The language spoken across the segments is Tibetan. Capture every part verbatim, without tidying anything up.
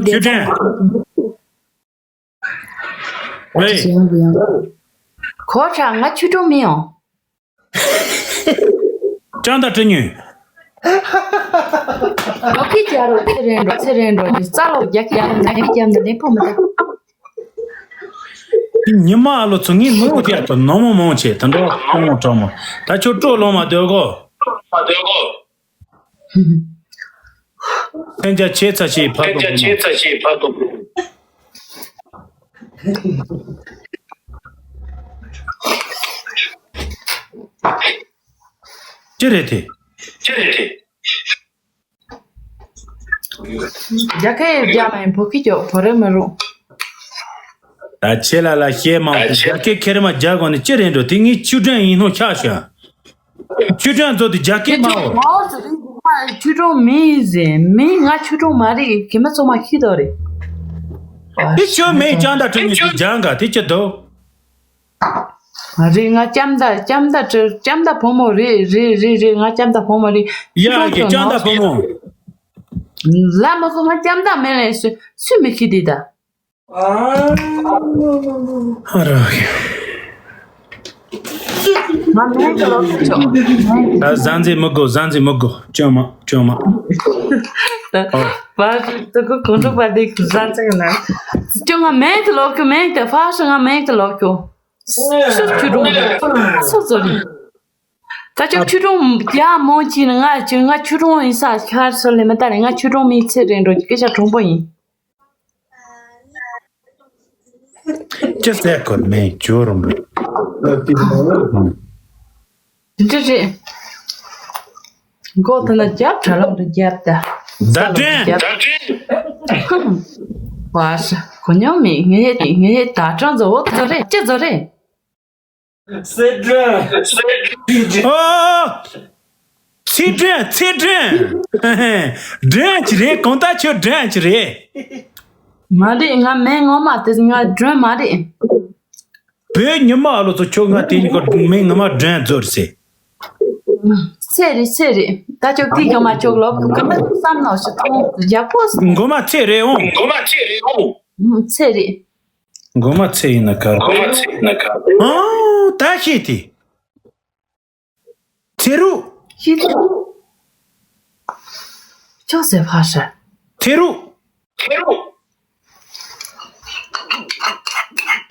ཆུ་ཕྲན། ཝེ། གོ་ཆ་ང་ཆུ་གྲོང་མི་ཡོང་། ཅང་ད་ཀྲི་ཉུན། ཨོ་ཁི་ཅ་རོ་ཚེ་རིང་འགྲོ་ཚེ་རིང་འགྲོ་ཅི་རྩ་ལོ་རྒྱག་ཡག་ནས་རྒྱབ་ནས་ལེན་ཕོ་མི་ད། ཉི་མ་ཨ་ལོ་ཚོ་ངའི་ནོར་བུ་དེ་ཡག་ཏུ་ནོར་མོ་མོ་ཆེ་ད་འགྲོ་ཁོང་མོ་གྲོགས་མོ་ད་ཁྱོད་སྤྲོ་ལོང་མ་སྡོད་གོ། སེམས་ཅན་ཆེ་ཚ་ཞིག་ཕར་ཐོག་ཕྱི་རེད་དེ། རྒྱ་སྐད་རྒྱག་མ་ཡིན་བོད་སྐད་རྒྱོག་བོད་རེད་མི་རུང་། ད་ཆེ་ལ་ལ་བཤད་མང་པོ་རྒྱ་སྐད་ཁེར་མ་རྒྱག་གོ་ནི་ཅི་རེད་འགྲོ་དེ་ངའི་ཆུ་ཕྲན་ཡིན་ནོ་ཆགས་ཤག་ཆུ་ཕྲན་ཚོ་དེ་རྒྱ་སྐད་མ་འོ། ཆུ་གྲོང་མི་ཡིན་ཟེར་མི་ང་ཆུ་གྲོང་མ་རེད་གེ་མ་ཚོ་མ་ཤི་དོ་རེད། དེ་ཆོ་མེད་ཅང་ད་ཁྲིད་ནས་དེ་ལྗང་ག་དེ་ཅི་འདུག་རེད་ང་ལྕམ་ད་ལྕམ་ད་ཁྲི་ལྕམ་ད་བུ་མོ་རེད་རེད་རེད་རེད་ང་ལྕམ་ད་བུ་མོ་རེད། ཡ་གི་ལྕམ་ད་བུ་མོ། ལ་མ་ཁོ་ང་ལྕམ་ད་མེད་ལས་སུ་སུ་མི་ཤི་དེ་ད། ཨ་ར་གི། ང་མེད་ཀྱི་ལོག་ཆོག་ད་བཟང་རྩེ་མི་དགོས་བཟང་རྩེ་མི་དགོས་བཅོས་མ་བཅོས་མ། ད་བར་དུ་ཀོ་གོང་ཁྲོ་པ་དེ་བཟང་རྩེ་ན། ཅོ་ང་མེད་ཀྱི་ལོག་ཆོག་མེད་ཀྱི་ཕར་ཤོ་ང་མེད་ཀྱི་ལོག་ཆོག་སུ་ཆུ་གྲོང་སུ་ཚོ་རེད། ད་ཅོ་ཆུ་གྲོང་རྒྱ་མོ་ཅི་ན་ང་ཅི་ང་ཆུ་གྲོང་ཡིན་ས་ཁར་སོ་ལེ་མ་ད་རེ་ང་ཆུ་གྲོང་མི་ཚེ་རིང་འགྲོ་སྐད་ཆ་གྲོང་པོ་ཡིན། ཅི་ཟེར་གོ་མེད་ཇོ་རུ་མེད། འདི་རེད། མགོ་དེ་ན་རྒྱབ་དྲ་ལམ་དུ་རྒྱབ་ད། བརྡ་སྤྲོད། བརྡ་སྤྲོད། བ་ས་གོ་མྱོང་མེད་ངས་ངས་ད་གྲང་ཛོ་བོ་ཚོ་རེད་ཅི་ཛོ་རེད། སེ་སྒྲོན། ཨོ། ཚེ་སྒྲོན་ཚེ་སྒྲོན། སྒྲོན་གྱི་རེད་གང་ལྟར་ཁྱོད་སྒྲོན་གྱི་རེད། མ་རེད་ང་མིང་ངོ་མ་དེ་ང་སྒྲོན་མ་རེད། བོད་ཉི་མ་ཨ་ལོ་ཚོ་ཁྱོད་ང་དེ་ཉིད་ཀྱི་མིང་ངོ་མ་སྒྲོན་ཛོ་རེད་ཟེར། ཚེ་རེད་ཚེ་རེད་ད་ཁྱོད་ཀྱིས་ཡོང་མ་ཁྱོད་ལོབ་ག་མ་བསམ་ནོ་ཞིག་མཐོང་ཡག་པོ་ཟེར། མགོ་མ་ཚེ་རེད་འོང་། མགོ་མ་ཚེ་རེད་འོང་། ཚེ་རེད། མགོ་མ་ཚེ་ཡིན་ན་གར། མགོ་མ་ཚེ་ཡིན་ན་གར། ཨང་། ད་ཤེས་ཏེ། ཚེ་རུ། ཤེས་ཏེ། ཅོག་ཟེར་ཕ་ཧྲ། ཚེ་རུ། ཚེ་རུ།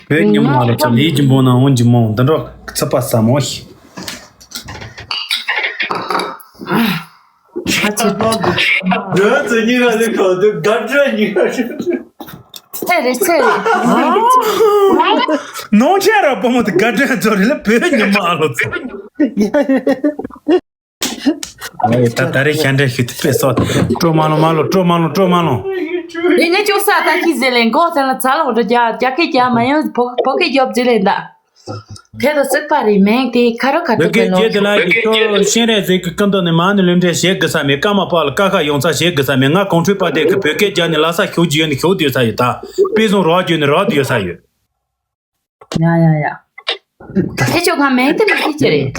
བོད་ཉི་མ་ལ་ཚ་ལི་ཇི་འབོ་ན་འོང་ཇི་མོ་འདི་འགྲོ་ཚ་པ་ས་མོ་ཤི། ཨ་ཚེ་རུ། འགྲོ་ཚེ་ཉི་ར་ལི་ཁོ་འདི་དགའ་འདྲ་ཉི་ར་ལི། ཚེ་རེད་ཚེ་རེད། ནོར་ཆེ་ར་བུ་མོ་དེ་དགའ་སྤྲོའི་ཚོ་རེད་ལ་བོད་ཉི་མ་ཨ་ལོ་ཚོ། ཨེ་ད་ད་རེས་ཤ་འདྲ་ཞིག་ཏུ་ཕེབས་སོ། སྤྲོ་མ་ལོ་མ་ལོ་སྤྲོ་མ་ལོ་སྤྲོ་མ་ལོ། ཨེ་ངས་ཅོག་ས་ད་ཁྱི་ཟེར་ལེ་མགོ་དེ་ལ་ཚ་ལོ་འདྲ་རྒྱ་རྒྱ་སྐད་རྒྱ་མ་ཡོང་བོ་བོ་སྐད་རྒྱོབ་ཟེར་ལེ་འདའ། དེ་དང་རྩིག་པ་རེད་མིང་དེ་ཁ་རོ་ཁ་བོད་ཐུག་པའི་སྐད་ལོ། རྒྱས་དེ་ལ་ཡི་ཁྱོད་ཤེས་རེ་ཟིག་གི་ཀུན་ཏུ་ནས་མ་ནི་ལུས་འདྲེན་བྱེད་དགོས་ས་མེད་ཀ་མ་པ་ལ་ཀ་ཁ་ཡོང་ཚ་བྱེད་དགོས་ས་མེད་ང་གོང་འཕྲོས་པ་དེ་གི་བོད་སྐད་རྒྱ་ནི་ལ་ས་ཤོག་རྒྱུ་ཡོད་ནི་ཤོག་དུ་ཡོད་ས་ཡོད་ད་དཔེ་བཟང་རོགས་རྒྱུ་ནི་རོགས་དུ་ཡོད་ས་ཡོད། ཡ་ཡ་ཡ། དེ་ཆོ་ང་མིང་དེ་མི་ཤེས་ཀྱི་རེད། ད་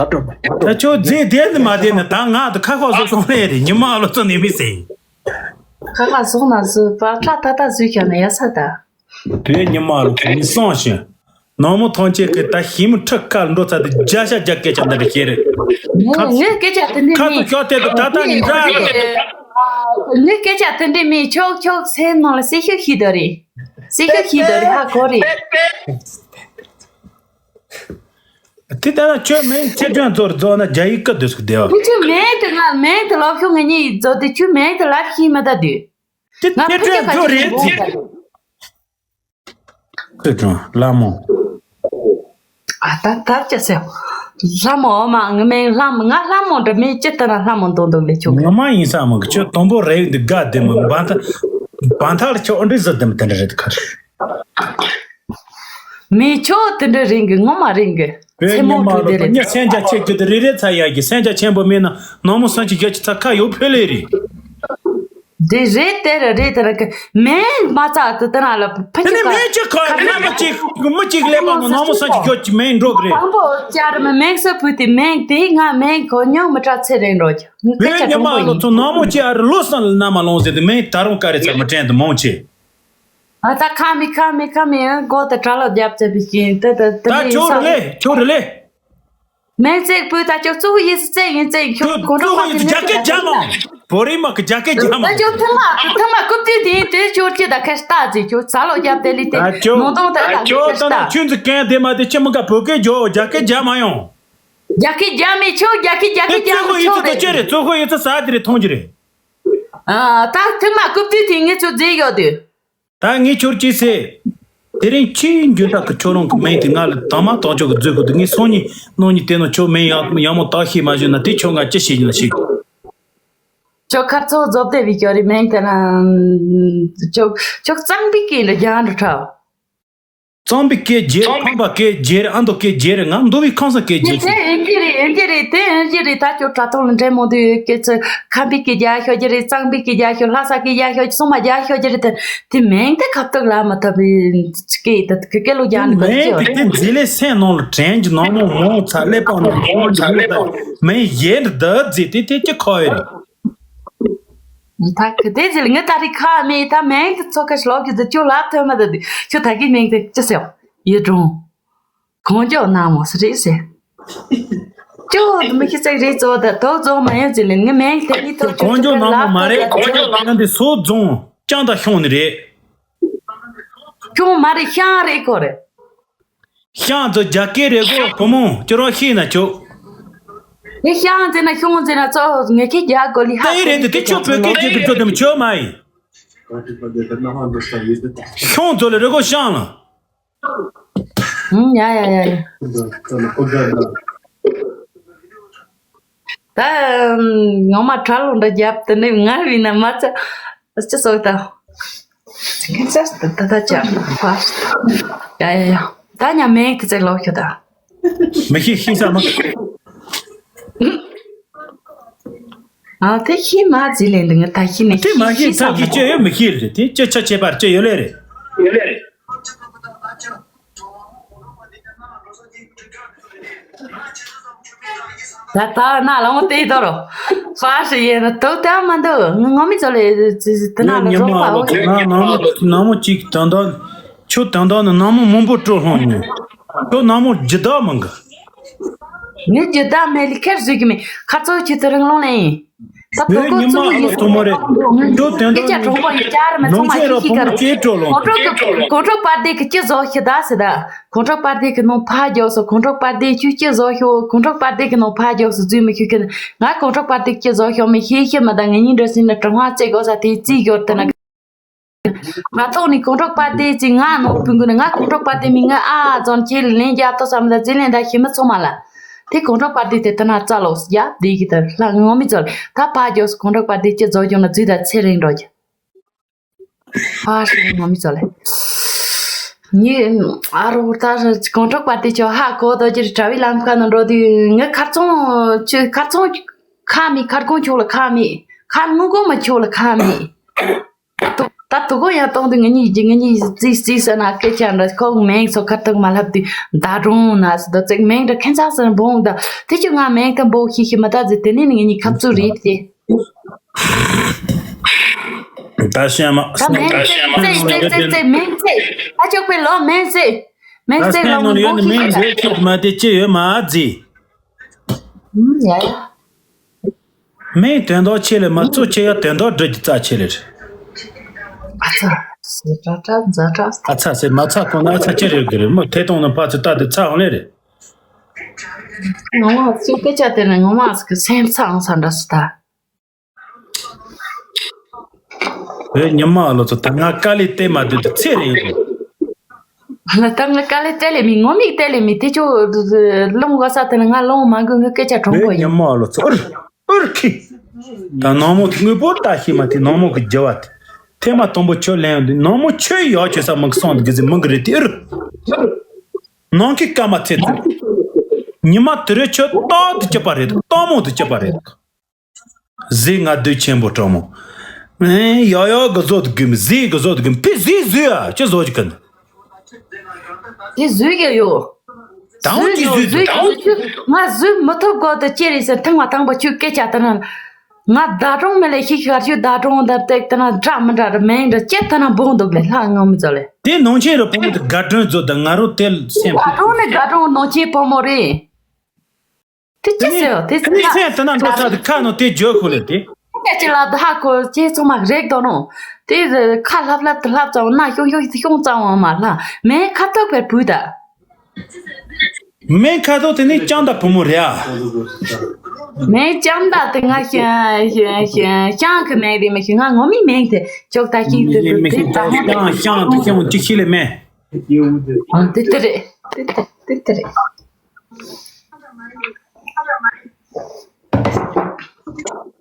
ཁྱོད་རྫས་དེ་ནི་མ་དེ་ནི་ད་ང་དུ་ཁ་ཁ་བཟོ་སོང་ལེ་རེད་ཉི་མ་ཨ་ལོ་ཚོ་ནི་མི་ཟེར། ཁ་ཁ་བཟོ་ན་བཟོ་པ་ཁྲ་ཏ་ཏ་བཟོས་ཀྱང་ན་ཡ་ས་ད། བོད་ཉི་མ་རུ་ཁོ་མི་སོང་ཞིང་། ནང་མོ་ཐོན་སྐྱེས་ཀྱི་ད་ཞིམ་ཁྲི་ཁར་འགྲོ་ཚར་དུ་བརྒྱ་ཆ་བརྒྱ་སྐད་ཆ་འདི་འདྲ་བཤད་རེད། ངས་ངས་སྐད་ཆ་དེ་འདྲ་ཁ་མིན། ཐུག་ཤོག་དེ་དུ་ད་ལྟ་ནི་འདྲ་གི། ངས་སྐད་ཆ་དེ་འདྲ་མིན་ཆོག་ཆོག་སེམས་ནང་ལ་སེ་ཤུ་ཤི་དོ་རེད། སེ་ཤུ་ཤི་དོ་རེད་ཧ་གོ་རེད། དེ་ལྟ་ན་ཁྱོད་མིང་ཚེ་སྒྲོན་ཚོར་རྫོགས་ན་རྒྱ་ཡིག་སྐད་དུ་ཟུག་བདེ་བ། ཁྱོད་མིང་དེ་ང་མིང་དེ་ལབ་ཤོག་ང་གཉིས་རྫོགས་དེ་ཁྱོད་མིང་དེ་ལབ་ཤེས་མ་ད་དུས། དེ་ང་ཕལ་ཆེར་ཁ་ཅིག་རེད་ཟེར། ཁོས་དྲང་ལྷ་མོ། ཨ་ད་ད་ཅི་ཟེར། ལྷ་མོ་འོ་མ་ངའི་མིང་ལྷ་མོ་ང་ལྷ་མོ་འདྲ་མིན་ཅི་ལྟར་ན་ལྷ་མོ་འདོན་འདུག་ལས་ཆོག་གི། ངོ་མ་ཡིན་ས་མོ་གི་ཁྱོད་དང་པོ་རེད་འདི་དགའ་བདེ་མོ་འབའ་ཐ་འབའ་ཐག་ལ་ཁྱོད་འདྲི་ཟི་བདེ་མོ་དེ་འདྲ་རེད་ཁར། མི་ཆོག་དེ་འདྲ་རིང་གི་ངོ་མ་རིང་གི། བོད་ཚེ་མོ་ཉི་མ་གྲོས་ལ་དེ་རེད་ད། སེམས་ཅན་ཆེ་རྒྱུ་དེ་རེ་རེ་ཚ་ཡ་གི་སེམས་ཅན་ཆེན་པོ་མིན་ན་ནང་མོ་སང་གི་རྒྱ་ཆི་ཚ་ཁ་ཡོད་ཕེ་ལེ་རེད། དེ་རེད་དེ་རེད་རེད་དེ་རེད་གི་མེད་མ་ཚ་དེ་དེ་ན་ལ་ཕ་དེ་ཅི་ནི་ཁ་མེད་ཅི་ཁ་ཁ་རེད་མ་གཅིག་མི་གཅིག་ལེ་པ་མོ་ནང་མོ་སང་གི་རྒྱ་ཆི་མེད་འགྲོ་གི་རེད། དང་པོ་ཅར་མི་མེད་ས་བུ་དེ་མེད་དེ་ང་མེད་གོ་ཉོ་མི་དྲག་ཚེ་རིང་འགྲོ་གི་ངི་སྐད་བོད་ཆ་ཉི་དྲང་མ་པོ་ལོ་ཡིན། ཚོ་ནང་མོ་ཅི་ཨ་རི་ལོ་སང་ལ་ན་མ་ལོང་ཟེར་དེ་མེད་ད་རུང་ཀ་རེ་ཚ་མི་དྲན་དུ་མོང་ཆེ། ཨ་ད་ཁ་མི་ཁ་མི་ཁ་མི་ཨ་མགོ་དེ་གྲ་ལོག་རྒྱབ་བྱས་པའི་རྐྱེན་དེ་དེ་དེ་ད་ལས་ཁྱོད་རེ་ལས་ཁྱོད་རེ་ལས། མེད་བཙལ་བུ་ད་ཁྱོད་གཙོ་བོ་ཡིན་ཟེར་བཙལ་ཡིན་བཙལ་ཡིན་ཁྱོད་ཁྱོད་གོང་ཁྲོ་གཙོ་བོ་ཁ་ཡིན་ཟེར་ཁྱོད་རྒྱ་སྐད་རྒྱབ་མ། བོད་རིགས་མ་གི་རྒྱ་སྐད་རྒྱབ་མ། ད་ཁྱོད་ཐུང་མ་ཐུང་མ་རྐུབ་སྟེགས་དེ་ཡིན་དེ་ཁྱོད་ཀྱི་ད་ཁ་ལྟ་ཟེར་ཁྱོད་ཚ་ལོག་རྒྱབ་དེ་ལས་དེ་ད་ཁྱོད་ནོ་དོང་དེ་ད་ད་ཁྱོད་ད་ཁ་ལྟ། ད་ཁྱོད་ཚོ་གན་དེ་མ་དེ་ཁྱི་མི་ག་བོད་སྐད་རྒྱོ་རྒྱ་སྐད་རྒྱབ་མ་ཡོང་། རྒྱ་སྐད་རྒྱབ་མེད་ཁྱོད་རྒྱ་སྐད་རྒྱ་སྐད་རྒྱབ་མེད་ཁྱོད་རེད། གཙོ་བོ་ཡིན་ཚོ་དེ་ཅི་རེད། གཙོ་བོ་ཡིན་ཚོ་ས་དེ་རེད་མཐོང་རྒྱུ་རེད། ཨ་ད་ཐུང་མ་རྐུབ་སྟེགས་དེ་ངས་ཁྱོད་རྫས་ཡོད་དུས། ད་ངས་ཁྱོད་ཅི་ཟེར། དེ་རིང་ཁྱིའི་འགྱུར་ལྡོག་གི་ཁྱོད་རང་གི་མིང་དེ་ང་ལ་དང་མ་དང་ཆོག་གི་བརྫུས་གི་འདུག་ངས་སང་ཉིན་གནངས་ཉིན་དེ་ནང་ཁྱོད་མིང་ཡག་ཡག་མོ་བཏགས་ཤེས་མ་བྱུང་ན་དེ་ཁྱོད་ང་ཅི་བྱེད་ཀྱི་ན་ཤེས། ཁྱོད་ཁ་ཚོ་རྫོབ་བསྡད་པའི་སྐྱོ་རི་མིང་དེ་ན་ཁྱོད་ཁྱོད་གཙང་པའི་སྐད་ལ་རྒྱང་རུ་ཁྲབ། གཙང་པའི་སྐད་རྒྱལ་ཁམས་པ་སྐད་རྒྱལ་ཨ་མདོ་སྐད་རྒྱལ་ང་མདོ་བའི་ཁམས་སངས་སྐད་རྒྱལ་ཁྱོད། དེ་ཨེ་འདི་རེད་ཨེ་འདི་རེད་དེ་ཨེ་འདི་རེད། ད་ཁྱོད་དྲ་ཐོག་ལ་འདྲེ་མོ་འདུག་སྐད་ཚོད་ཁམས་པའི་སྐད་རྒྱག་ཤོག་རྒྱུ་རེད། གཙང་པའི་སྐད་རྒྱག་ཤོག་ལྷ་ས་སྐད་རྒྱག་ཤོག་སོ་མ་རྒྱག་ཤོག་རྒྱུ་རེད། དེ་དེ་མིང་དེ་ཁ་ཐུག་ལ་མ་ཐབ་སྐད་དེ་སྐད་ལོ་རྒྱག་ནི་ག་མིང་ཚོད་དེ་དེ་མཛེས་ལེ་སེམས་ནང་ལ་དྲན་གྱི་ནང་མོ་མོ་ཚ་ཀླད་པ་ནང་མོ་ཚ་ཀླད་པ་མིང་གཞན་འདི་མཛེས་དེ་དེ་ཅི་ཁོ་ཡོད་རེད། ད་གི་དེ་ཟེར་ངས་ད་རེས་ཁ་མེད་ད་མིང་དེ་ཚོ་ཁ་ཤི་ལོག་གི་ཟེར་ཁྱོད་ལབ་ཐོན་མ་ད་དེ་ཁྱོད་ད་གི་མིང་དེ་ཅི་ཟེར་ཡོད་རུང་། གང་ལྕོགས་ནག་མོ་སུ་རེད་ཟེར། ཅོག་མི་ཤི་ཙག་རེད་ཙོག་ད་དོག་རྫོང་མ་ཡོང་ཟེར་ལེན་ངས་མིང་དེ་ནི་ཐོག་གང་ལྕོགས་ནག་མོ་མ་རེད། གང་ལྕོགས་ནག་མོ་འདི་སོ་རྫོང་ཅང་ད་ཤོང་ནི་རེད། ཤོང་མ་རེད་ཤང་རེད་ཁོ་རེད། ཤང་ཚོ་རྒྱ་སྐད་རེད་གོ་བུ་མོ་ཁྱོད་རང་ཤེས་ན་ཆོག་དེ་ཤང་ཟེར་ན་ཤོང་ཟེར་ན་ཚོ་ངས་ཁྱེད་རྒྱ་གོ་ལི་ཧ་ད་ཡིན་རེད་དེ་དེ་ཁྱོད་བོད་སྐད་བརྗོད་དུ་འགྲོ་དེ་མི་ཆོག་མ་ཡིན། ཤོང་ཚོ་ལ་རེད་གོ་ཤང་ལ། ཡ་ཡ་ཡ་ཡ། ད་ངོ་མ་གྲྭ་ལོ་འདྲ་རྒྱབ་དེ་ནས་ངར་བས་ན་མ་ཚ་ཅི་ཟོག་ད། ད་ད་ཅག་ཡ་ཡ་ཡ། ད་ཉ་མེད་ཁི་ཚེ་ལོག་ཁྱོད་ད། མི་ཤེས་ཤེས་ས་མ། ཨ་དེ་ཤེས་མ་ཟི་ལེན་འདི་ང་ད་ཤེས་ནས་དེ་མ་ཤེས་ཤེས་ས་ཐབས་ཀྱི་མ་ཅི་ཡོད་མི་ཤེས་རེད་དེ་ཅི་ཆ་ཆད་པར་ཅི་ཡོད་ལེ་རེད། ད་ད་ན་ལ་མོ་དེ་དོ་རོ། ཧྥ་ཧྲི་ཡེ་ན་དོ་ད་མ་འདུག་ངོ་མི་ཚོ་ལེ་དེ་ན་ལ་ཉི་མ་ལོ་ཚོ་ན་ནང་མོ་ནང་མོ་གཅིག་ད་ད་ཁྱོད་ད་ད་ནི་ནང་མོ་མང་པོ་སྤྲོ་ལྷོང་ཉོ། ཁྱོད་ནང་མོ་ཇི་ད་མང་གི། ངས་ཇི་ད་མེ་ལི་ཁེར་བཟོས་གི་མེད་ཁ་ཚོ་ཁྱོད་ཚོ་རང་ལོང་ལེ་ཡིན། ད་དོ་བོད་ཉི་མ་ཨ་ལོ་ཐོག་མ་རེད། ཁྱོད་དོན་དག་སྐད་ཆ་གྲོང་པ་ཡི་ཅར་མ་ཚང་མ་ཤི་ཤི་གར་ཁོང་ཁྲོ་ཁོང་ཁྲོ་པར་དེ་གི་ཅི་བཟོ་ཤི་ད་སི་ད། ཁོང་ཁྲོ་པར་དེ་གི་ནང་ཕ་རྒྱོགས་སོ་ཁོང་ཁྲོ་པར་དེ་ཁྱོད་ཅི་བཟོ་ཤོ་ཁོང་ཁྲོ་པར་དེ་གི་ནང་ཕ་རྒྱོགས་སོ་རྫུས་མི་ཤོད་ཁན་ང་ཁོང་ཁྲོ་པར་དེ་ཅི་བཟོ་ཤོ་མི་ཤེས་ཤི་མ་ད་ངེད་གཉིས་འདྲ་སི་ནི་གྲང་བ་རྩེ་དགོས་ས་དེ་རྩིས་ཤོར་དེ་ན། ང་ཐོག་ནས་ཁོང་ཁྲོ་པར་དེ་ཅི་ང་ནང་ཕུང་གི་ནི་ང་ཁོང་ཁྲོ་པར་དེ་མི་ང་ཨ་ཙོན་ཁྱེད་ལེན་རྒྱ་ཏོ་ས་མི་ད་རྩིས་ལེན་ད་ཤི་མི་ཚོ་མ་ལ། དེ་གོང་ཁྲོ་པར་དེ་དེ་ལྟ་ན་རྩ་ལོག་ཡ་དེ་གི་ད་ལྷ་ངོ་མི་ཚོ་ལ་ད་ཕ་རྒྱོགས་སོ་ཁོང་ཁྲོ་པར་དེ་ཅི་བཟོ་རྒྱུ་ན་རྫུས་ད་ཚེ་རིང་འགྲོ་རྒྱུ། ཧ་ཧྲི་ངོ་མི་ཚོ་ལེ། ངའི་ཨ་རོ་ད་གོང་ཁྲོ་པར་དེ་ཆོ་ཧ་གོ་དོ་ཅི་རི་དྲ་བའི་ལམ་ཁ་ན་འགྲོ་དུས་ངའི་ཁར་ཚོང་ཆུ་ཁར་ཚོང་ཁ་མི་ཁར་གོང་ཆོག་ལ་ཁ་མི་ཁར་དངུལ་གོང་མ་ཆོག་ལ་ཁ་མི། ད་དུ་གོ་ཡང་གཏོང་དུས་ངེད་གཉིས་ཀྱི་ངེད་གཉིས་རྩིས་རྩིས་ཟེར་ན་སྐད་ཆ་འདྲ་ཁོ་མིང་ཚོ་ཁ་ཐུག་མ་ལྷབ་དུས་ད་རུང་ན་སི་ད་ཙིག་མིང་འདྲ་ཁན་ཚག་ཟེར་འབོང་ད་དེ་ཆུ་ང་མིང་ད་འབོ་ཤི་ཤི་མ་ད་ཟེར་དེ་ནས་ངེད་གཉིས་ཁ་བཙུགས་རེད་དེ། ད་ཤ་མ། ད་མིང་ཚེ་ཚེ་ཚེ་ཚེ་ཚེ་མིང་ཚེ། ད་ཅོག་པའི་ལོ་མིང་ཚེ། མིང་ཚེ་ལོ་མིང་ཚེ་ལོ་མིང་ཚེ་ལོ་མིང་ཚེ་ལོ་མིང་ཚེ་མ་དེ་ཅི་ཡོད་མ་ཟེ། ཡ་ཡ། མིང་དོན་དག་ཆེ་ལེ་མ་གཙོ་ཆེ་ཡ་དོན་དག་སྒྲུབ་ཀྱི་རྩ་ཆེ་ལེ་རེད། ཨ་ཚ། སེ་དྲ་དྲ་ཛ་དྲ། ཨ་ཚ་སེ་མ་ཚ་གོང་ན་ཨ་ཚ་ཅི་རེད་གི་རེད་མོ་ཐད་གཏོང་ནི་ཕ་ཚོ་ལྟ་དེ་ཚ་འོང་ལེ་རེད། ངོ་མ་ཚོས་སྐད་ཆ་དེ་ནི་ངོ་མ་ཟིག་གི་སེམས་ཚ་འོང་ས་འདྲ་སུ་ད། བོད་ཉི་མ་ལོ་ཚོ་ད་ང་དཀའ་ལས་བལྟས་མ་སྡོད་དུ་ཚེ་རེ་ཡིན། ད་ང་དཀའ་ལས་བལྟས་ལེ་མི་ངོ་མིག་བལྟས་ལེ་མི་དེ་ཆོ་ལོང་ག་ས་དེ་ནི་ང་ལོང་མ་དགོས་ངའི་སྐད་ཆ་གྲོང་པོ་བོད་ཉི་ཡིན། མ་ལོ་ཚོ་ཨུར་ཨུར་ཁི། ད་ནང་མོ་དངོས་པོ་ལྟ་ཤེས་མ་དེ་ནང་མོ་གི་རྒྱུ་བ་དེ་ཐེངས་མ་དང་པོ་ཆོས་ལེན་ཡོང་དུས་ནང་མོ་ཆོས་ཡག་ཆོས་ས་མང་གི་སོང་དུ་གི་ཟི་མང་གི་རེད་དེ་ཨུར། ནང་གི་སྐར་མ་ཚེ་ཚེ། ཉི་མ་དེ་རེ་ཆོས་ཏག་ཏུ་སྐྱིད་པ་རེད་ཏག་མོ་དུ་སྐྱིད་པ་རེད། གཟིགས་ང་བདུད་ཆེན་པོ་སྤྲང་མོ། ཨེ་ཡག་ཡག་གི་བཟོ་དུ་གི་མི་གཟིགས་གི་བཟོ་དུ་གི་མི་ཕི་གཟིགས་གཟིགས་ཨ་ཅི་བཟོ་ཅི་གི་འདུག་དེ་བཟོས་ཀྱི་ཡོད། ད་འོ་ཅི་བཟོས་ཀྱི་ད་འོ་ཅི། ང་བཟོས་མི་ཐུབ་གོ་དུ་ཅི་རེད་ཟེར་ཐེངས་མ་དང་པོ་ཁྱོད་སྐད་ཆ་དེ་ན། ང་ཟླ་སྒྲོན་མི་ལས་ཤིག་གར་ཞུ། ཟླ་སྒྲོན་འདབ་ཏེག་དེ་ན་འདྲ་མི་འདྲ་ར་མིང་འདྲ་ཅི་ཐ་ན་འབོང་འདུག་ལས་ལྷ་ངོ་མི་ཚོ་ལས། དེ་ནང་ཆེན་རུ་བུ་མོ་དེ་དགའ་སྒྲོན་བཟོ་དང་ང་རོ་དེ་སེམས། ཟླ་སྒྲོན་ནི་དགའ་སྒྲོན་ནང་ཆེན་བུ་མོ་རེད། དེ་ཅི་ཟེར་བ་དེ་ཟེར་ན། སེམས་དེ་ན་འགྲོ་ས་དེ་ཁ་ནང་དེ་བརྗོད་ཁུལ་ལས་དེ། ཁ་ཅི་ལ་ད་ཧ་གོ་ཅེ་ཚང་མ་རེག་དོ་ནོ། དེ་ཁ་ལྷབ་ལྷབ་དུ་ལྷབ་ཙམ་ན་ཤོང་ཤོང་ཤོང་ཙམ་བ་མ་ལྷ་མེ་ཁ་ཐོག་པའི་བུ་ད། མེ་ཁ་ཐོག་དེ་ནི་ལྕང་ད་བུ་མོ་རེད་ཨ། མེ་ལྕང་ད་དེ་ང་ཤ་ཤ་ཤ་ཤང་གི་མེ་རེད་མི་ཤི། ང་ངོ་མི་མེ་དེ་ཅོག་ད་ཤིང་དེ་དེ་དེ་ད་ཧོང་དེ་ཤང་ཤང་དེ་ཤང་ཅི་ཤི་ལེ་མེ། དེ་དེ་རེད། དེ་དེ་དེ་དེ་རེད།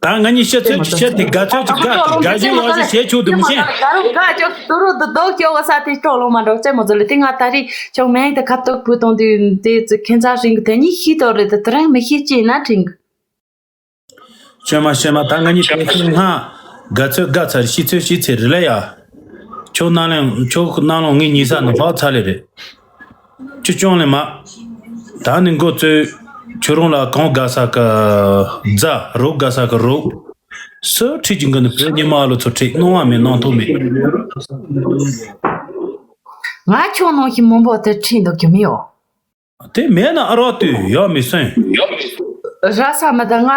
ད་ང་གཉིས་ཤི་ཚོད་ཀྱི་ཤི་དེ་དགའ་ཚོད་ཀྱི་དགའ་དགའ་བཞིན་ཡག་བཞིན་བྱེད་ཆོག་དུ་མི་ཤེས། དགའ་རུ་དགའ་ཅོག་ཏུ་རུ་དུ་དོག་ཅོག་གི་ས་དེ་སྤྲོ་ལོ་མ་འགྲོ་ཙེ་མོ་ཙེ་ལེ། དེ་ང་ད་རེས་ཅོག་མེང་དེ་ཁ་ཐུག་བུ་གཏོང་དུས་དེ་ཙི་ཁྱེད་ཚ་རིང་གི་དེ་གཉིས་ཤི་དོ་རེད། དེ་དེ་རིང་མི་ཤི་ཅི་ན་དྲིང་གི། ཤོད་མ་ཤོད་མ་ད་ང་གཉིས་དེ་ཤི་སྔ་དགའ་ཚོད་དགའ་ཚར་ཤི་ཚོད་ཤི་ཚེ་རི་ལ་ཡ། ཁྱོད་ནང་ལན་ཁྱོད་ནང་ལོང་ངའི་ཉིས་ས་ནང་ལྷག་ཚ་ལེ་རེད། ཅི་ཅོང་ལེ་མ། ད་ནི་འགོ་ཚོས་ཁྱོད་རང་ལ་གང་དགའ་ས་གི་རྫ་རོགས་དགའ་ས་གི་རོགས། སུ་ཁྲིད་ཀྱི་འགི་ནི་བོད་ཉི་མ་ལོ་ཚོ་ཁྲིད་གནང་བ་མེད་གནང་ཐོག་མེད། ང་ཁྱོད་ནང་བཞིན་མང་པོ་དེ་ཁྲིད་འདུག་རྒྱུ་མེད་འོ། དེ་མེད་ན་ཨ་རོགས་དུས་ཡོད་མི་སོན། ར་ས་མི་ད་ང་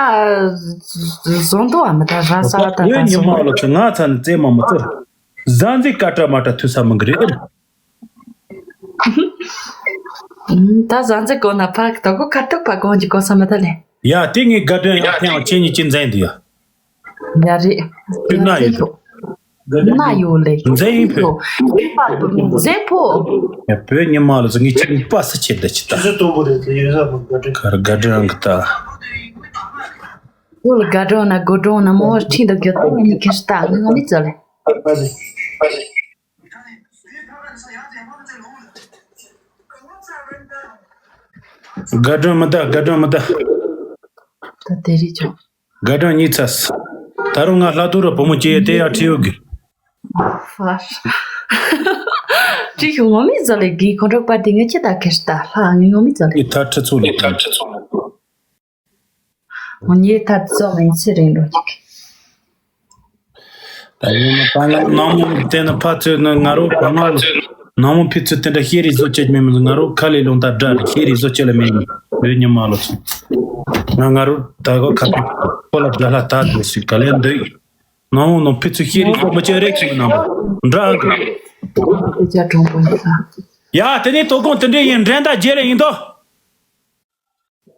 བཟོ་འདུག་ཨ་མི་ད་ར་ས་ད་བོད་ད་ཉི་མ་ལོ་ཚོ་ང་ཚ་ནི་རྩེད་མ་མི་ཚོར། གཟའ་འཛིན་ཀ་ཏྲ་མ་ཏྲ་ཐུ་ས་མི་འགི་རེད། ད་གཟའ་འཛིན་གོ་ན་ཕ་ད་གོ་ཁ་ཐུག་ཕ་གོང་གི་གོ་ས་མ་ད་ལེ། ཡ་དེ་ངའི་དགའ་སྟོན་ཡ་ཐེངས་ཁྱེད་གཉིས་ཀྱི་མཛད་འདི་ཡ། ཡ་རེད། དུས་ན་ཡོད། ན་ཡོད་ལེ། མཛད་ཡིན་ཕོ། མཛད་ཕོ། ཡ་བོད་ཉི་མ་ལ་ཟེར་ངས་ཁྱེད་གཉིས་པ་སི་ཆེད་དུ་ཅི་ད། ཆུ་ཚོད་དང་པོ་རེད་དེ་ཡོད་ས་མ་དགའ་སྟོན། གར་དགའ་སྟོན་གི་ད། བོད་ལ་དགའ་སྟོན་ན་དགོད་སྟོན་ན་མོ་ཁྲིད་འདུག་རྒྱུ་དེ་ངས་ཁྱེད་ལྟ་ངས་ངོ་མི་ཚོ་ལེ། དགའ་སྒྲོན་མི་ད་དགའ་སྒྲོན་མི་ད། ད་དེ་རིགས་ཆོག་དགའ་སྒྲོན་གཉིས་ཚ། ད་རུང་ང་ལྷ་ཐུག་ར་བུ་མོ་སྐྱེས་དེ་ཡར་ཁྲིད་ཡོད་གི། ཧྥ། ཁྲིད་ཤོག་ངོ་མི་ཚོ་ལེ་གི་ཁོང་ཁྲོ་པ་དེ་ངས་ཁྱེད་ད་ཁེར་ད་ལྷ་ངས་ངོ་མི་ཚོ་ལེ། ངས་ད་ཁྲི་ཚོ་ལེ། ངོ་ཉེ་ཐར་རྩོམ་ཡིན་ཚེ་རིང་འགྲོ་ཅིག་ད་ཡིན་ན་ད་ང་ནང་མོ་དེ་ན་ཕ་ཚོད་ན་ང་རོ་ག་ང་ནང་མོ་ཕི་ཚོད་དེ་འདྲ་ཤེས་རིག་བཟོ་བྱེད་མེད་མི་ང་རོ་ཁ་ལས་ལུང་ད་འདྲ་རེད། ཤེས་རིག་བཟོ་བྱེད་ལ་མེད་མི་བོད་ཉི་མ་ལོ་ཚོད་ང་ང་རོ་ད་གོ་ཁ་ཁོ་ལ་དགྲ་ལྷ་ད་འདུག་ཞིག་ག་ལས་འདུག་ནང་མོ་ནང་ཕི་ཚོད་ཤེས་རིག་བཟོ་མི་བྱེད་རེད་ཅིག་ནང་མོ་འདྲ་ཨང་གི་སྐད་ཆ་གྲོང་པོ་ཡིན་ས། ཡ་དེ་ནས་དོ་དགོང་དེ་འདྲ་ཡིན་འགྲན་ཟླ་རྒྱལ་ལ་ཡིན་དོ།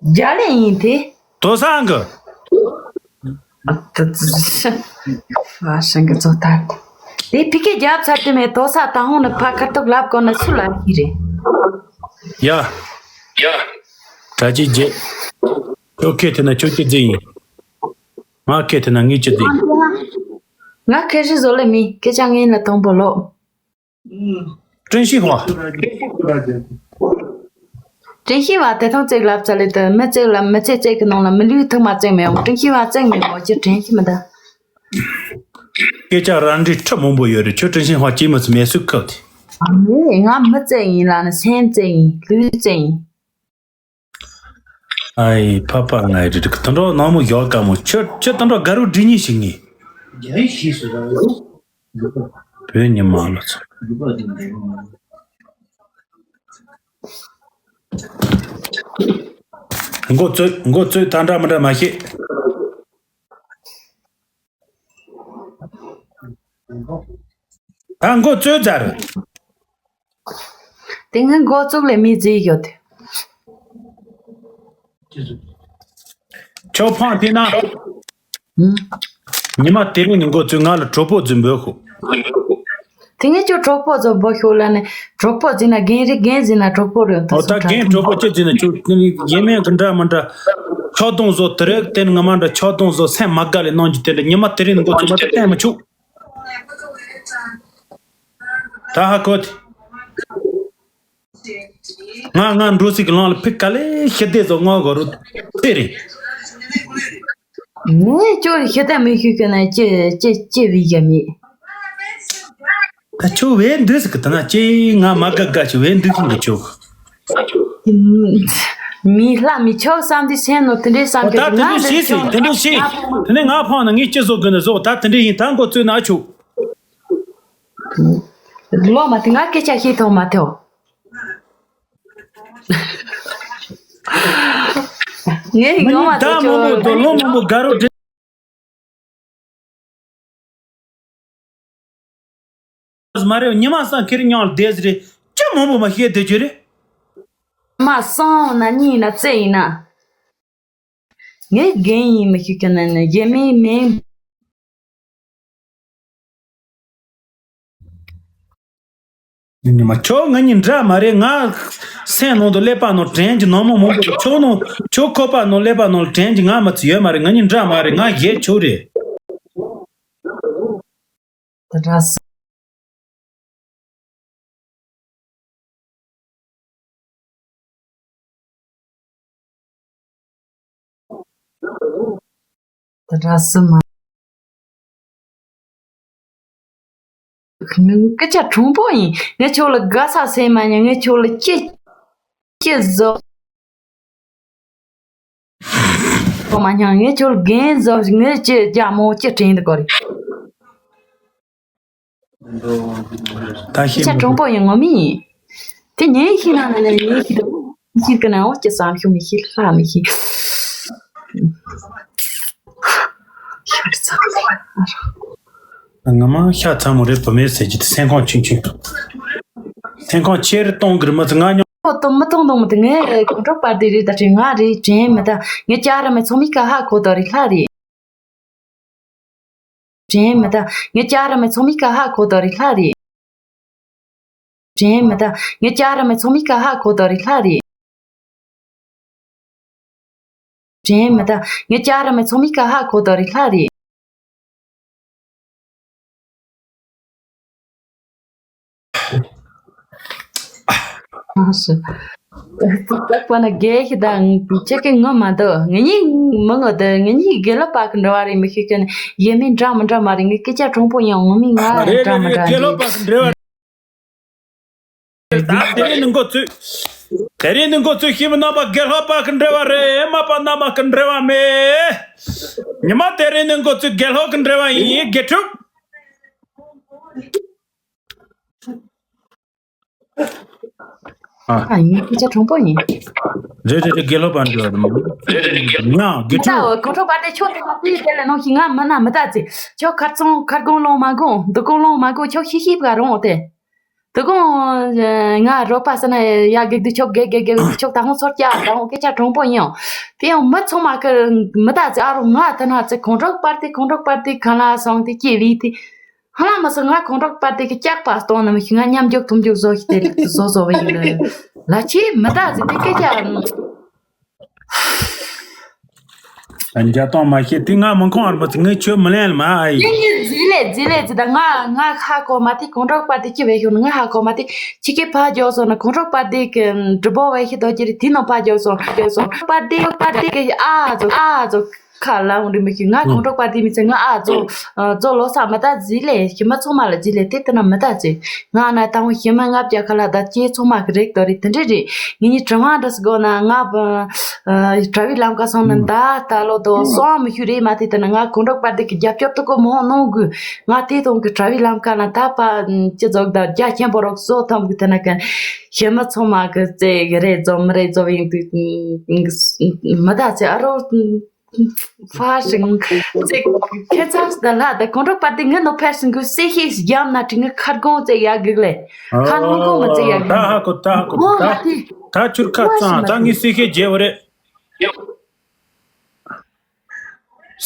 རྒྱ་ལས་ཡིན་ཏེ། དོ་སང་གི་ཨ་ཤང་གི་ཚོ་ཐར། དེ་ཕི་ཀའི་རྒྱབ་ཚར་དུ་མེད་དོ་ས་ད་ཧོང་ནི་ཕ་ཁ་ཐུག་ལབ་གོ་ནི་སུ་ལ་ཡི་རེད། ཡ། ཡ། གྲ་ཅི་རྗེ། ཁྱོད་ཁེ་ཐེ་ན་ཁྱོད་ཀྱི་རྫི་ཡིན། ང་ཁེ་ཐེ་ན་ངའི་ཀྱི་རྫི་ཡིན། ང་ཁེ་ཧྲི་བཟོ་ལེ་མི་སྐད་ཆ་ངན་ལ་དང་པོ་ལོ། ཀྲིན་ཤི་ཧྭ། ཀྲིན་ཤི་ཧྭ་དེ་ཐང་བརྩེགས་ལབ་ཙ་ལེ་དུ་མི་བརྩེགས་ལ་མི་ཚེ་བརྩེགས་ཀྱི་ནང་ལ་མི་ལུས་ཐུག་མ་བརྩེགས་མི་ཡོང་། ཀྲིན་ཤི་ཧྭ་བརྩེགས་མི་ཡོང་ཅི་ཀྲིན་ཤི་མི་ད། སྐད་ཆ་རང་འདྲི་ཁྲི་མང་པོ་ཡོད་རེད། ཁྱོད་ཀྲིན་ཤི་ཧྭ་ཅི་མི་ཚེ་མེད་སུ་ཁབ་དེ། མེད་ང་མི་བརྩེགས་ཡིན་ལ་ནི་སེམས་བརྩེགས་ཡིན་ལུས་བརྩེགས་ཡིན། ཨའི་ཕ་ཕ་ང་རི་རི་ཀ་ཏན་ཏོ་ནང་མོ་ཡོག་ཀ་མོ་ཁྱོད་ཁྱོད་ཏན་ཏོ་ག་རུ་འདྲི་ཉིན་ཞིག་ནི། རྒྱ་ཡིག་ཤེས་སུ་ར་ཡོད། བོད་ཉི་མ་ལོ་ཚོ། འགོ་བཙུགས་འགོ་བཙུགས་ད་འདྲ་མི་འདྲ་མ་ཤེས། ད་འགོ་བཙུགས་ཚར། དེ་སྔ་འགོ་བཙུགས་ལས་མི་རྫི་ཡོད། ཁྱོད་ཕངས་ཐེ་ན། ཉི་མ་དེ་རིང་ནས་འགོ་བཙུགས་ང་ལ་གྲོགས་པོ་རྫུན་འབོད་ཤོག་དེ་ངས་ཁྱོད་གྲོགས་པོ་རྫུན་འབོད་ཤོག་ལ་ནས་གྲོགས་པོ་རྫུན་ན་རྒན་རེད་རྒན་རྫུན་ན་གྲོགས་པོ་རེད། ཨོ་ད་རྒན་གྲོགས་པོ་ཅི་རྫུན་ན་ཁྱོད་ཡིན་མིན་གི་འདྲ་མི་འདྲ་ཆག་སྡང་བཟོ་དེ་རེད། དེ་ནི་ང་མ་འདྲ་ཆག་སྡང་བཟོ་སེམས་མ་དགའ་ལས་གནང་རྒྱུ་དེ་འདྲ་ཉི་མ་དེ་རིང་ནས་འགོ་བཙུགས་མ་ད་བསྟན་མི་ཆོག་ད་ཧ་གོ་དེ། ང་ང་འགྲོ་སྲིད་ཀྱི་ལང་ལ་ཕི་ག་ལེ་ཤི་དེ་ཚོ་ང་གོ་རུ་ཚེ་རེད། ངས་ཁྱོད་ཤི་དེ་མི་ཤི་གི་ན་ཅི་ཅི་ཅི་བི་ཡ་མི། ད་ཁྱོད་བས་འདུག་ཟེར་གི་ད་ན་ཅི་ང་མ་དགའ་དགའ་ཅི་བས་འདུག་ཤིང་གི་ཁྱོད། མི་ལྷ་མི་ཆོག་བསམ་དུས་སེམས་ནོ་དེ་འདྲའི་བསམ། ཨོ་ད་གི་དེ་ང་འདྲ་འདི་ཤེས་ཟིན་ཆོག་དེ་འདྲ་ཤེས། ང་ཕོ་དེ་ནས་ང་ཕོ་ན་ངས་ཅི་བཟོ་དགོས་ན་བཟོ། ད་དེ་འདྲ་ཡིན། ད་འགོ་བཙུགས་ན་ཨ་ཆོག་ལོ་མ་དེ་ང་སྐད་ཆ་བཤད་ཐོག་མ་ཐོག་ངས་ངོ་མ་ད་ཐོག་མང་པོ་ཆོག་དོ་ལོ་མང་པོ་དགའ་རོགས་འདྲེ། མ་རེད། ཉི་མ་སང་ཁྱེད་རང་མཉམ་ལ་བསྡད་ཟེར་རེད། ཅི་མང་པོ་མ་ཤེས་བསྡད་རྒྱུ་རེད། མ་སང་ན་གཉིས་ན་རྩེ་ཡིན་ན། ངས་རྒན་ཡིན་མི་ཤེས་ཀྱི་ན་ན་རྒན་མིན་མིན། ཉི་མ་ཁྱོད་ང་གཉིས་འདྲ་མ་རེད། ང་སེམས་ནང་དུ་ཀླད་པ་ནང་དྲན་གྱི་ནང་མོ་མང་པོ་ཁྱོད་ནང་ཁྱོད་ཁོག་པ་ནང་ཀླད་པ་ནང་ལ་དྲན་གྱི་ང་མི་ཚེ་ཡོད་མ་རེད། ང་གཉིས་འདྲ་མ་རེད། ང་གཞས་ཁྱོད་རེད། དེ་འདྲ་ཟེར། དེ་འདྲ་ཟེར་མ། སྐད་ཆ་དྲང་པོ་ཡིན། ངས་ཁྱོད་ལ་དགའ་ས་ཟེར་མ་མྱོང་། ངས་ཁྱོད་ལ་ཅི་ཅི་བཟོ། མ་མྱོང་། ངས་ཁྱོད་ལ་རྒན་བཟོ། ངས་ཅི་རྒྱ་མོ་ཅི་དྲན་འདུག་གོ་རེད། ད་ཤེས་ཤ་མི་གྲོང་པོ་ཡིན་ངོ་མི་ཡིན། དེ་ཉན་ཤེས་ན་ནི་ཉན་ཤེས་དང་ཤེས་ཀྱི་ན་འོ་ཅི་བསམ་ཤུགས་མི་ཤེས་ལྷག་མི་ཤེས། ཤ་རི་ཚ། ང་མ་ཤ་ཚ་མོ་རེད། བུ་མེད་ཟེར་གྱི་དེ་སེམས་ཁོང་ཆུང་ཆུང་། སེམས་ཁོང་ཆེར་གཏོང་གི་རེད། མི་ཚེ་ང་མྱོང་། ཁོ་གཏོང་མི་གཏོང་གཏོང་མི་དེ་ངས་གོང་གྲོགས་པར་དེ་རེད། ད་དྲན་ང་རེད་དྲན་མི་ད། ངས་ཅག་ར་མེད་ཚོགས་མི་ཀ་ཧ་གོ་དོ་རེད་ལྷ་རེད། དྲན་མི་ད། ངས་ཅག་ར་མེད་ཚོགས་མི་ཀ་ཧ་གོ་དོ་རེད་ལྷ་རེད། དྲན་མི་ད། ངས་ཅག་ར་མེད་ཚོགས་མི་ཀ་ཧ་གོ་དོ་རེད་ལྷ་རེད། དྲན་མི་ད། ངས་ཅག་ར་མེད་ཚོགས་མི་ཀ་ཧ་གོ་དོ་རེད་ལྷ་རེད། ཨ་སུ། ཙག་པ་ན་རྒས་ཤི་དང་ཁྱེད་ཀྱི་ངོ་མ་འདུག་ངེད་གཉིས་མི་ངོ་དེ་ངེད་གཉིས་དགེ་ལོ་པ་གི་འབྲེལ་བ་རེད་མི་ཤེས་ཀྱི་ནི་ཡེ་མིན་འདྲ་མི་འདྲ་མ་རེད། ངས་སྐད་ཆ་དྲང་པོ་ཡང་ངོ་མི་ང་རེད་འདྲ་མི་འདྲ་རེད། དགེ་ལོ་པ་གི་འབྲེལ་བ། ད་དེ་རིང་ནི་འགོ་ཚུགས། དེ་རིང་ནི་འགོ་ཚུགས་ཤིང་མི་རྣམ་པ་དགེ་ལྷོ་པ་གི་འབྲེལ་བ་རེད། མ་པ་རྣམ་པ་གི་འབྲེལ་བ་མེད། ཉི་མ་དེ་རིང་ནི་འགོ་ཚུགས་དགེ་ལྷོ་གི་འབྲེལ་བ་ཡིན། དགེ་ཕྲུག་ཨ། ཨ་ཡིན། སྐད་ཆ་དྲང་པོ་ཡིན། རེད་རེད་རེད། དགེ་ལྷོ་པ་འབྲེལ་བ་རེད་མ། རེད་རེད་རེད། དགེ་ལྷོ། ཡང་དགེ་ད་ཕྲུག་འོ་གོང་ཁྲོ་པ་དེ་ཆོ་དེ་ལ་དེའི་དེ་ལ་ནང་བཞིན་ང་མི་ན་མི་ད་ཚེ་ཆོ་ཁར་ཚོང་ཁར་གོང་ལོང་མ་གོང་འདུ་གོང་ལོང་མ་གོང་ཆོ་ཤི་ཤི་བ་རོང་དེ། དེ་གོང་ང་རོགས་པ་ཟེར་ན་ཡ་གེགས་དུ་ཆོག་གེ་གེ་གེ་ཆོག་ད་ཧོང་ཚོར་ཀྱ་ད་ཧོང་སྐད་ཆ་དྲང་པོ་ཡིན་ཡང་། དེ་ཡང་མི་ཚང་མ་ཀི་མི་ད་ཚེ་ཨ་རོ་ང་ད་ན་ཚེ་གོང་ཁྲོ་པར་དེ་གོང་ཁྲོ་པར་དེ་གང་ལ་སོང་དེ་སྐྱེ་བི་དེ། ཧ་ལམ་མ་སོང་ང་གོང་ཁྲོ་པར་དེ་གི་སྐྱག་པ་སྟོང་ནམ་ཞིག་ང་མཉམ་འཇོག་ཐུམ་འཇོག་བཟོ་ཞིག་དེ་བཟོ་བཟོ་བ་ཡིན་ལ། ལ་ཆེ་མི་ད་ཚེ་དེ་སྐད་ཆ། རྒྱ་སྟོང་མ་ཤེས་དེ་ང་མི་ཁོང་ཨར་མ་ཚིག་ངས་ཆོས་མི་ལེན་ལ་མ་ཨ་ཡི། ངས་ངས་ཟིག་ལས་ཟིག་ལས་ཟིག་ད་ང་ང་ཧ་གོ་མ་དེ་གོང་ཁྲོ་པ་དེ་ཅི་བས་ཤོག་ན་ང་ཧ་གོ་མ་དེ་ཁྱི་ཁྱི་ཕ་རྒྱོག་སོང་ན་གོང་ཁྲོ་པ་དེ་གི་འབྲི་བོ་བས་ཤི་དོ་ཅི་རེད་དེ་ནང་ཕ་རྒྱོག་སོང་རྒྱོག་སོང་པ་དེ་པ་དེ་གི་ཨ་ཟོ་ཨ་ཟོ་ཁ་ལ་འོང་རི་མི་ཤི་ང་གོང་ཁྲོ་པ་དེ་མི་ཚེ་ང་ཨ་ཟོ་ཟོ་ལོ་ས་མ་ད་ཟིག་ལས་ཤི་མ་ཚོ་མ་ལ་ཟིག་ལས་དེ་ལྟ་ན་མི་ད་ཟེ། ང་ན་དང་ཞི་མ་ལྔ་བརྒྱ་ཁ་ལ་ད་ཅེ་ཚོ་མ་གི་རེག་དོ་རེད་དེ་འདྲ་རེད། ངེད་གཉིས་དྲི་བ་འདྲ་སི་གོ་ན་ང་བ་ཨ་དྲ་བའི་ལམ་ཁ་སོང་ན་ད་ད་ལོ་དོ་སོང་མི་ཤུ་རེད་མ་དེ་ལྟ་ན་ང་གོང་ཁྲོ་པར་དེ་གི་རྒྱབ་སྐྱོར་དུ་གོ་མོ་གནང་དགོས། ང་དེ་དང་གི་དྲ་བའི་ལམ་ཁ་ན་ད་པ་ཅི་ཙོག་ད་རྒྱ་ཆེན་པོ་རོགས་བཟོ་ཐམ་གི་དེ་ན་གན་ཞི་མ་ཚོ་མ་གི་ཙེ་གི་རེད་ཛོ་མི་རེད་ཛོ་ཡིན་དུ་མི་ད་ཙེ་ཨ་རོ། ཕར་ཞིག་ཚེ་ཁྱེད་ཚང་ཟླ་ལྷ་དང་གོང་ཁྲོ་པར་དེ་ངའི་ནོ་ཕར་ཞིག་གི་སེ་ཤེས་རྒྱམ་ན་དྲི་ངའི་ཁར་གོང་ཙེ་ཡག་གིག་ལེ། ཁ་ནང་གོང་མ་ཙེ་ཡག་ད་གིག་ཧ་གོ་ད་ཧ་གོ་ངོ་ད་ང་དེ་ད་ཁྱོད་ཁ་ཙང་ད་ངའི་སེ་ཤེས་རྒྱལ་བ་རེད།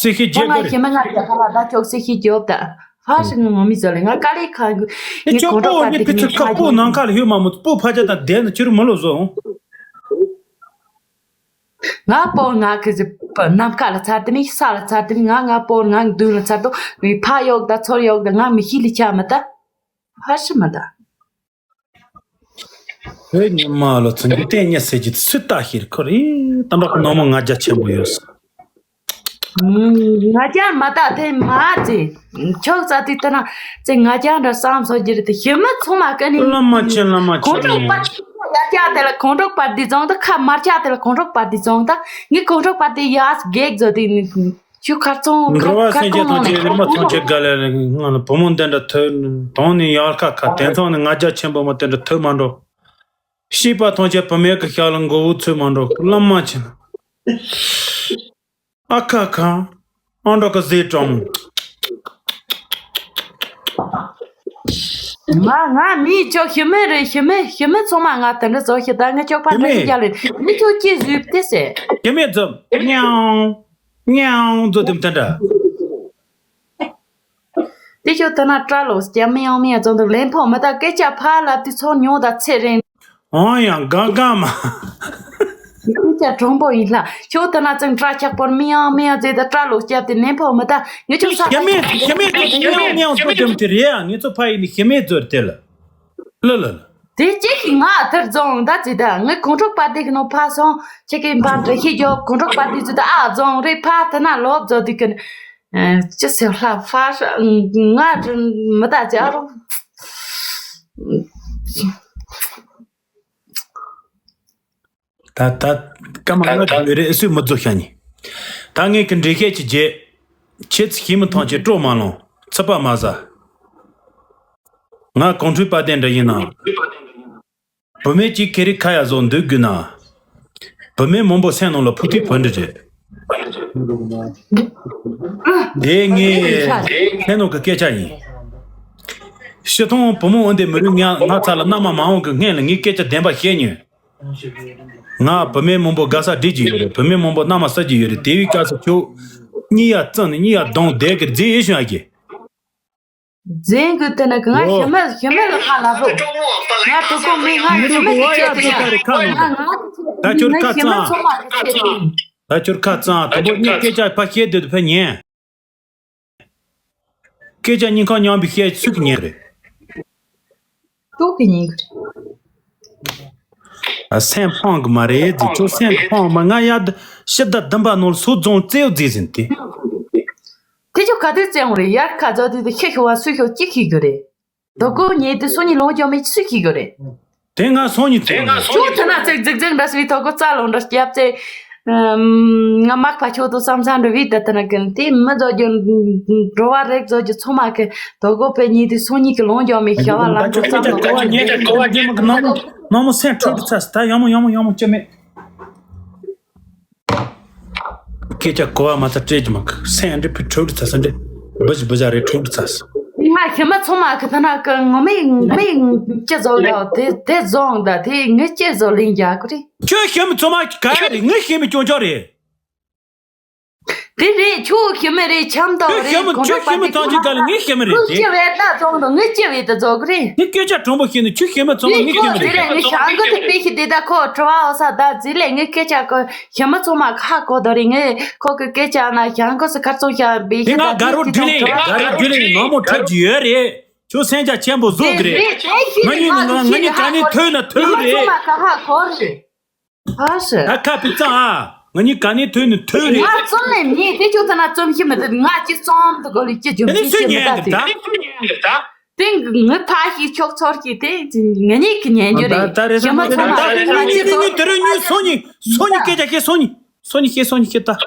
སེ་ཤེས་རྒྱལ་གི་རེད། ང་ཞེ་མ་ང་ཡག་ཧ་ལ་ད་ཅོག་སེ་ཤེས་རྒྱོབ་ད་ཧ་ཞིག་ངོ་མི་ཟོ་ལེ་ང་ཀ་ལེ་ཁ་གི་ངའི་ཁྱོད་གོང་ཁྲོ་པོ་པར་ངའི་དེ་ཕི་ཚུར་ཁ་སྤུ་ནང་ཁ་ལ་ཡོད་མ་མོ་སྤུ་ཕ་ཅག་དང་བསྡད་ན་ཁྱོད་མི་ལོ་བཟོ། ང་པོ་ང་གི་ནམ་མཁའ་ལ་ཚར་དེ་མི་ས་ལ་ཚར་དེ་མི་ང་ང་པོ་ང་མདུན་ལ་ཚར་དོ་མི་ཕ་ཡོག་ད་ཚོར་ཡོག་ད་ང་མི་ཤི་ལི་ཆ་མི་ད་ཧ་ཤི་མི་ད། ཨེ་ཉི་མ་ལོ་ཚོ་འཇིག་རྟེན་ཉེ་ཟེར་གྱི་སུས་ལྟ་ཤེས་ཁོ་རེ་ཏམ་པ་ཁོ་ནོ་མོ་ང་རྒྱ་ཆེན་པོ་ཡོད་ས། ང་རྒྱ་མ་ད་དེ་མ་ཚེ་ཆོག་ཙ་དུས་ད་ན་ཚེ་ང་རྒྱ་འདྲ་བསམ་སོ་རྒྱུ་རེད་དེ་ཞི་མི་ཚོ་མ་ཀ་ནི་བླ་མ་ཆེ་བླ་མ་ཆེ་གོང་ཁྲོ་པ། ལྕགས་དེ་ལ་ཁོང་ཁྲོ་པར་དེ་བཙོང་ད། ཁ་དམར་ལྕགས་དེ་ལ་ཁོང་ཁྲོ་པར་དེ་བཙོང་ད། ངས་ཁོང་ཁྲོ་པར་དེ་ཡག་གེག་བཟོ་དེ་ནི་ཆུ་ཁར་ཚོང་འགྲོ་བ་ཁར་སེམས་ཅན་ཁར་ཐམས་ཅད་ནི་མ་ཐམས་ཅད་ག་ལ་ང་ལ་བུ་མོ་འདི་འདྲ་ཐོས་དང་ནི་ཡར་ཁ་ཁ་དེང་སང་ནི་ང་རྒྱ་ཆེན་པོ་མ་དེ་འདྲ་ཐོས་མ་འགྲོ། ཤེས་པ་ཐམས་ཅད་བུ་མོའི་གི་ཞབས་ལ་མགོ་བོ་ཚུད་མ་འགྲོ་བླ་མ་ཆེན། ཨ་ཁ་ཁ། ཨ་འགྲོ་གི་ཟས་བཀྲམ། ང་ང་མི་ཅོ་ཞི་མི་རེད། ཞི་མི་ཞི་མི་ཚང་མ་ང་དེ་འདྲ་བཟོ་ཞིག་ད་ངས་ཅོག་པ་ཞི་འདྲ་མི་ཞིག་རྒྱག་ལེ་མི་ཅོ་ཅི་བཟོས་ཏེ་ཟེར། ཞི་མི་ཛོམ་ཉའོ་ཉའོ་ཛོ་དེམ་དེ་འདྲ། དེ་ཁྱོད་ཐ་ན་སྐྲ་ལོག་སྐྱ་མི་ཡང་མི་ཡང་ཙོང་དུ་ལན་ཕོག་མི་ད་སྐད་ཆ་ཕར་ལབ་དུས་ཚོར་མྱོང་ད་ཚེ་རིང་། འོང་ཡང་གང་གང་མ། སྐད་ཆ་དྲང་པོ་ཡིན་ལ་ཁྱོད་ཐ་ན་ཙང་སྐྲ་ཆག་པོར་མི་ཡང་མི་ཡང་ཙེ་ད་སྐྲ་ལོག་སྐྱ་དེ་ལན་ཕོག་མི་ད་ངས་ཁྱོད་ས་ཞི་མི་ཞི་མི་ཙོ་དེ་མི་ཡང་མི་ཡང་ཙོ་དེམ་དེ་རེད་ཡ། ངས་ཚོ་ཕ་ཡིན་ནི་ཞི་མི་ཙོ་དེ་ལ་ལ་ལ་ལ། དེ་གཅིག་གིས་ང་དེར་རྫོང་ད་ཙི་ད་ངའི་ཁོང་ཁྲོ་པ་དེ་གི་ནང་ཕ་སོང་ཁྱེད་ཀྱི་འབའ་འདྲ་ཤེས་རྒྱོབ་ཁོང་ཁྲོ་པ་དེ་ཙི་ད་ཨ་རྫོང་རེད་ཕ་དེ་ན་ལོབ་རྫོ་དེ་གི་ཅི་ཟེར་ལྷ་ཕ་ང་མི་ད་ཅི་ཨ་རོ། ད་ད་སྐར་མ་ལྔ་དེ་རེད་སུས་མི་རྫོགས་ཤག་ནི། ད་ངས་ཀྱི་འགྲེལ་བཤད་ཅིག་བྱེད། ཁྱེད་ཚོ་ཞི་མི་ཐམས་ཅད་སྤྲོ་མ་ལོང་ཚིག་པ་མ་ཟ། ང་གོང་འཕྲོས་པ་དེ་འདྲ་ཡིན་ན། བུད་མེད་ཅིག་ཁེ་རི་ཁ་ཡ་བཟོ་འདུག་དགོས་ན། བུད་མེད་མང་པོ་སེམས་ནང་ལ་ཕུག་ཐིག་བུ་འདྲ་རེད། དེ་ངས་སེམས་ནང་གི་སྐད་ཆ་ཡིན། ཕྱི་ཐོང་བུ་མོ་འོན་ཏེ་མི་རུང་ང་ང་ཚ་ལ་མནའ་མ་མ་འོང་གི་སྔན་ལ་ངས་སྐད་ཆ་བདེན་པ་བཤད་ཉོན། ང་བུད་མེད་མང་པོ་དགའ་ས་སྒྲིག་གི་ཡོད་རེད། བུད་མེད་མང་པོ་མནའ་མ་ཟ་གི་ཡོད་རེད། དེ་བའི་སྐབས་སུ་ཁྱོད་གཉིད་ཡ་བཙིར་ནས་གཉིད་ཡ་གདོང་བསྡད་གི་རྫི་ཨེ་བྱུང་ཡ་གི། རྫན་གི་དེ་ན་གི་ང་ཞི་མི་ཞི་མི་ལ་ཁ་ལ་རོ། ང་དུ་ཀོ་མི་ང་ཞི་མི་གི་ཆེད་དུ་ཡ། ང་ང་ད་ཁྱོད་ཁ་ཞི་མི་གཙང་། ཚང་མ་གི་ཆེད་དུ། ད་ཁྱོད་ཁ་གཙང་དུ་པོ་གཉིས་སྐད་ཆ་ཕ་བཤད་དུས་དུ་ཕ་ཉན། སྐད་ཆ་སྙིང་ཁ་མཉམ་པའི་བཤད་ཚུགས་ཉན་རེད། ཏོག་གི་ཉིན་གི་རེད། ཨ་སེམས་ཕངས་གི་མ་རེད་ཟེར། ཁྱོད་སེམས་ཕངས་མ་ང་ཡ་ད་ཕྱི་ཟླ་བདུན་པ་ནང་ལ་སོ་རྫོང་རྩེའུ་རྫི་ཟིན་ཏེ། དེ་ཁྱོད་ག་དུས་བཙན་རེད། ཡར་ཁ་རྫོགས་དུས་དེ་ཤི་ཤི་བ་སུ་ཤོག་ཅི་ཤི་གི་རེད། དོ་ཀོ་ཉེ་དུ་སོ་ཉི་ལོང་ཅོ་མི་སུ་ཤི་གི་རེད། དེ་ང་སོ་ཉི་ཚེ་ང་ཁྱོད་ཐ་ན་ཚེ་རྫིག་རྫིག་འདྲ་སི་དོ་ཀོ་རྩ་ལོང་འདྲ་སྐྱབས་ཚེ། ང་མག་པ་ཁྱོད་དུ་བསམ་ས་འགྲོ་བི་ད་ཐ་ན་གན་དེ་མི་རྫོགས་རྒྱུ། འགྲོ་བ་རེག་རྫོགས་རྒྱུ་ཚོ་མ་གི་དོ་ཀོ་པེ་ཉེ་དུ་སོ་ཉི་གི་ལོང་ཅོ་མི་ཤ་བ་ལ་འགྲོ་ས་ལོང་ཅོ་མི་ནང་མོ་སེམས་ཁྲོད་དུ་ཚ་སི་ད་ཡང་མོ་ཡང་མོ་ཡང་མོ་ཅི་མེད། སྐད་ཆ་གོ་བ་མ་ཚ་སྤྲད་ཀྱི་མ་གི་སེམས་འདྲི་ཕི་ཁྲོད་དུ་ཚ་ས་འདྲི་བུ་ཞི་བུ་ཞ་རེ་ཁྲོད་དུ་ཚ་ས། ང་ཞི་མི་ཚང་མ་གི་ཐ་ན་གི་ངོ་མི་མི་ཅི་བཟོ་ཡོད་དེ་དེ་བཟོང་ད་དེ་ངས་ཅི་བཟོ་ལིང་རྒྱག་གི་རེད། ཁྱོད་ཞི་མི་ཚང་མ་གི་ག་ཡ་རེད། ངས་ཞི་མི་སྐྱོན་ཆོག་རེད། དེ་རེད། ཁྱོད་ཞི་མི་རེད། ཆམ་ཏོག་ཁྱོད་རེད། ཞི་མི་ཁོང་ཁྱོད་ཁྲོ་ཞི་མི་པ་ཐང་ཅིག་ག་ལ་ངས་ཞི་མི་རེད་ཁོ་དེ། ཅི་བས་ད་བཙོང་དང་ངས་ཅི་བས་ད་བཙོག་གི་རེད། ངས་སྐད་ཆ་དྲང་པོ་བཤད་ནས་ཁྱོད་ཞི་མི་ཚང་མ་ངས་ཁོ་ཞི་མི་དེ་རེད། ལས་ངས་ཞང་གི་དེ་དཔེ་ཞིག་དེ་ད་ཁོ་དྲི་བ་འོ་ས་ད་ཟི་ལས་ངས་སྐད་ཆ་གོ་ཞི་མི་ཚང་མ་ཁ་གོ་ད་རེད། ངས་ཁོ་གི་སྐད་ཆ་ན་ཞང་གི་སི་ཁར་ཚོང་ཞག་བེ་དེ་ཞིག་ང་ད་དགའ་རོ་དེ་དྲི་ལེ་དྲང་དྲི་བ་དགའ་རོ་དྲི་ལེ་ནང་མོ་འཁྲབ་ཀྱི་ཡོད་རེད། ཁྱོད་སེམས་ཅག་ཆེན་པོ་བཟོ་གི་རེད། ང་གཉིས་ནི་ང་ང་གཉིས་ག་ནས་ཐོས་ན་ཐོས་རེད། ཨ་ཤི། ད་ཁ་པི་ཙང་ཨ། ང་གཉིས་ག་ནས་ཐོས་ནི་ཐོས་རེད། ང་རྩོམ་ནས་མིན་དེ་ཁྱོད་ཚོ་ན་རྩོམ་ཤེས་མི་ཐུབ། ང་ཅི་རྩོམ་དུ་གོ་ལི་ཅི་བྱུང་དེ་ནི་ཅི་སུས་ཤེས་མི་ཉན་ཐུབ་གི་ད། ད། དེ་ངི་ཕ་ཞིག་ཆོག་ཚོར་གྱི་དེ་ང་གཉིས་ཀྱི་ཉན་རྒྱུ་རེད། ད་རེད་ཞི་མི་ཚང་མ་ད་རེད་ང་གཉིས་ང་གཉིས་དེ་རུ་ཉུ་སོ་ཉི་སོ་ཉི་སྐད་ཆ་ཤེས་སོ་ཉི་སོ་ཉི་ཤེས་སོ་ཉི་ཤེས་ད།